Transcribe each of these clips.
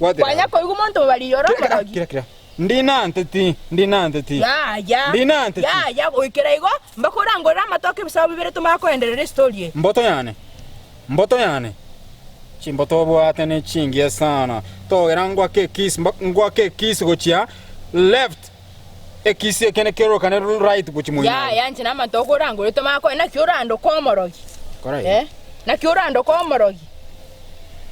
Bwatera. Kwanya koigwa monto mobariri ore omorogi. Kira kira. Ndinanteti, ndinanteti. Yaya, Ndinanteti. yaya, goikera igo, mpaka orangorere amatoke ebisabo bibere tomanye koenderera estori eye. Mboto yane, mboto yane. Chimboto obwate ne chingiya sana. Togera ngwake ekiss, ngwake ekiss gochia left. Ekiss ekende kerorokane right gochia moino aye. Yaya, inche namatoke orangorere tomanye koe, naki orandoke omorogi? Kora iga. Eh, naki orandoke omorogi?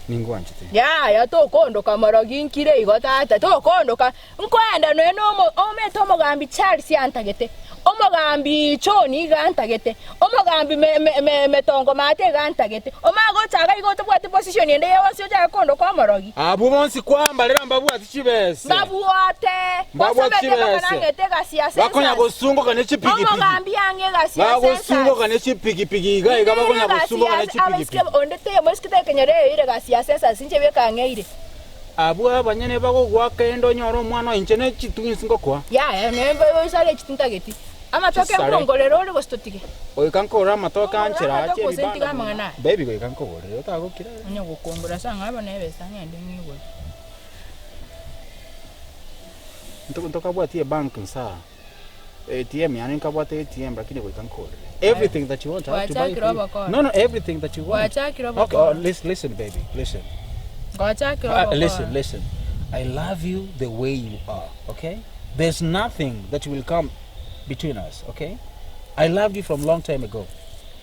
Ningwanchete. Yaya, tokondoka morogi nkire igo tata, tokondoka. Nkoenda nonya na omo omanyete omogambi Charles antagete, omogambi John iga antagete, omogambi me me me Metongo Maate iga antagete. Omanye gocha iga igo otabwati position ende yonsi ochake kondoka omorogi. Abwo bonsi kwambarera mbabwati chibese. Mbabwate! Mbabwate Kwasomete mpaka chibese. nang'ete egasi ya Bakonya census. gosungoka ne chipigipigi. Omogambi ang'e egasi ya census. Bagosungoka ne chipigipigi iga iga Inche bakonya egasi gosungoka ya ne abaiseke chipigipigi. onde teiyo moiseke takenyora eyoire egasi ya census inche beka ang'eire. Abwo abanyene bagogoaka ende onyore omwana oye, inche ne chitwins ngokoa. Yaya, nembe oisare echi tintageti. Amatoke Chisare. nkongorere ore gose totige? Goika nkogorere amatoke Nkongorere anchera amatoke ache gose ntige ebibanda amang'ana aya? Baby goika nkogorere otagokira. Onye gokongora ase ang'e bono ebesa ng'ende ng'igore. Ntokabwati ebank nsaa. ATM yane nkabwate ATM lakini goika nkogorere. Everything that you want I have to buy Gwachakire for you. obokora. No no everything that you want. Gwachakire Okay, obokora. oh, listen, listen baby, listen. Gwachakire Uh, obokora. listen, listen. I love you the way you are, okay? There's nothing that will come between us, okay? I loved you from long time ago.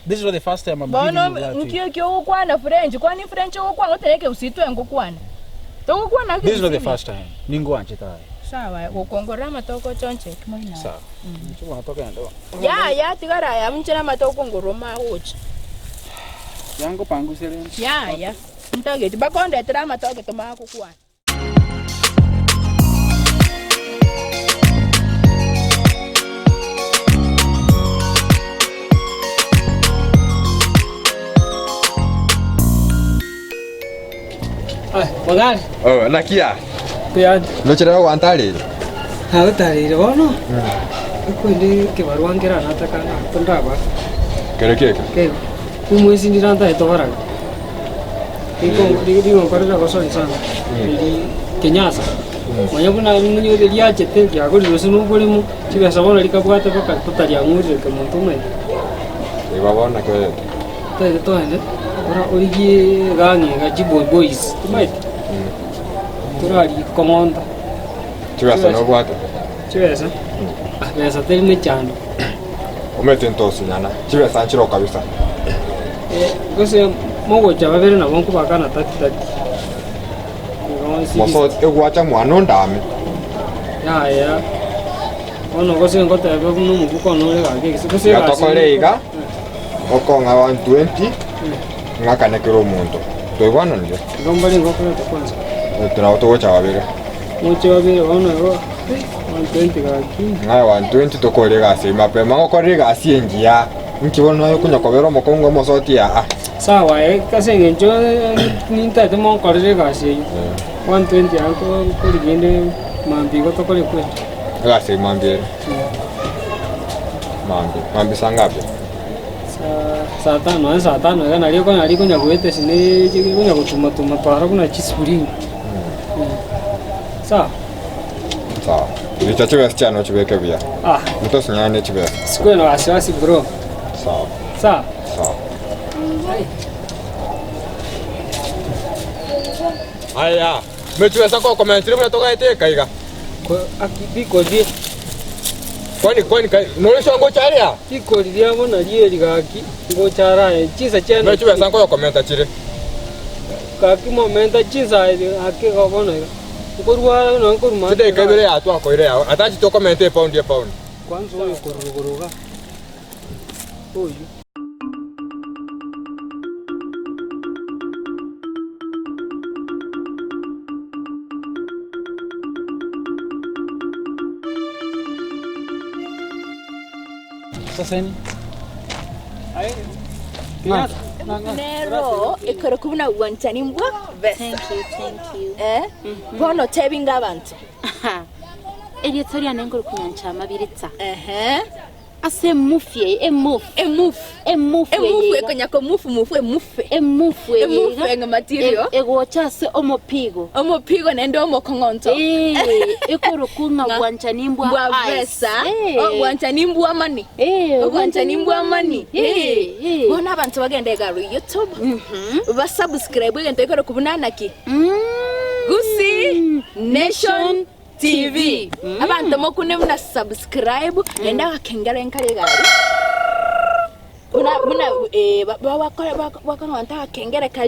This is not the first time I'm giving Bono you love to nki you. eki ogokwana French? Kwani French ogokwana gose nekegusii twengokwana? Togokwana This is not the ekegusii. first time. Ningwanchete aye. Sawa, gokongorera amatoke ochonche eki moino aye. Sawa. Inche bono togende bono. Yaya tigara aya inche namatoke ngorwa magocha. Yangopanguse rende. Yaya, ntageti mpaka ondetere amatoke tomanye gokwana. Mogare. Oh, naki ya? Mbuya Ndochire gwantarire? Nagotareire bono, ekwende ekebarua nkere anataka ng'a ndaba. Kere ki eke? Keigo. Omwesi ndire antaete obarage. Rigonkorera gosori sana. Eri Kenyasa. Nonya buna rimonye riachete riagorire gose na oboremo, chibesa bono rikabwate mpaka totariang'urire kemonto omanyete. Igo bono naki oyete? Toende toende, ora origie egang'e iga chiboibois, omanyete? Torarie kong'onta. Chibesa nobwate? Chibesa? Ah, besa teri mechando. Omanyete ntosinyana, chibesa nchiroo kabisa. Eh, gose mogocha babere nabo nkobakana tati tati. Moso egwacha mwana ondame. Yaya, bono gose ngotebe buna omobuko one ore gaki egese gose Iga egasi tokore iga, okong'a 120, ng'akane kera omonto. Twaigwananire? Igo mbare ngokoreta kwanza. Intwe nabo togocha babere. Moche babere bono igo, eh, 120 gaki. Ng'a 120 tokore egasi eyio mapema ngokorere egasi engiya. Inki bono naye okonya kobera omokungu omosoti aa. Sawa aye ase eng'encho nintaete monkorere egasi eyio, 120 aa nkorigia inde mambia igo tokore kweri. Egasi eyio mambia ere? Mambia, mambia saa ngapi? Saa saa tano nonye saa tano iga nario okonyora rikonya goeta ase ne rikonya gotuma tuma twara buna chisufuria. Sawa? Sawa. Richa chibesa chiane ochibeke buya. Ah. Ntosinyane ne chibesa. Sikuwe na wasiwasi bro. Sawa. Sawa? Sawa. Aya, mechibesa kokomentire buna togaete eka iga. Bikori Kwani kwani kai noresha ngocha aria? Rikori riabo nario eri gaki ngocha araye chinsa chiane. Mechibesa nkoyokomenta chire. Gaki momenta chinsa gaki bono iga. Nkorwara nonya nkorwa maate Chidakika ibere ya twakoire yao atachi tokomenta epaundi epaundi. Kwanza oyo korwa rogoro iga oyio. Saseni. Nero ekorokwa buna bwanchani mbwa besa. Thank you, thank you. Eh? Bono tebinga abanto. Aha. Erieta riane nkorokwa Nyanchama Biritsa. Ehe. Ase emufu eye, emufu. Emufu. Emufu eye Emufu iga. ekonya komufu mufu emufe. Emufu eye Emufu iga. eng'a material. E- egocha ase omopigo. Omopigo naende omokong'onto. Eh, ekorokwa ng'a Ng'a- bwanchani mbwa Bwa ice. besa. Eh. Obwanchani mbwa money. Eh, Obwanchani mbwa money. Eh, Eh. eh. Bono abanto bagende igaro YouTube. Ba subscribe egento ekorokwa buna naki? Mm. Gusii Nation TV. Abanto mokune buna subscribe naende agakengera enkare egari. Buna buna eh, ba- ba- bakore bakong'onta agakengere karia.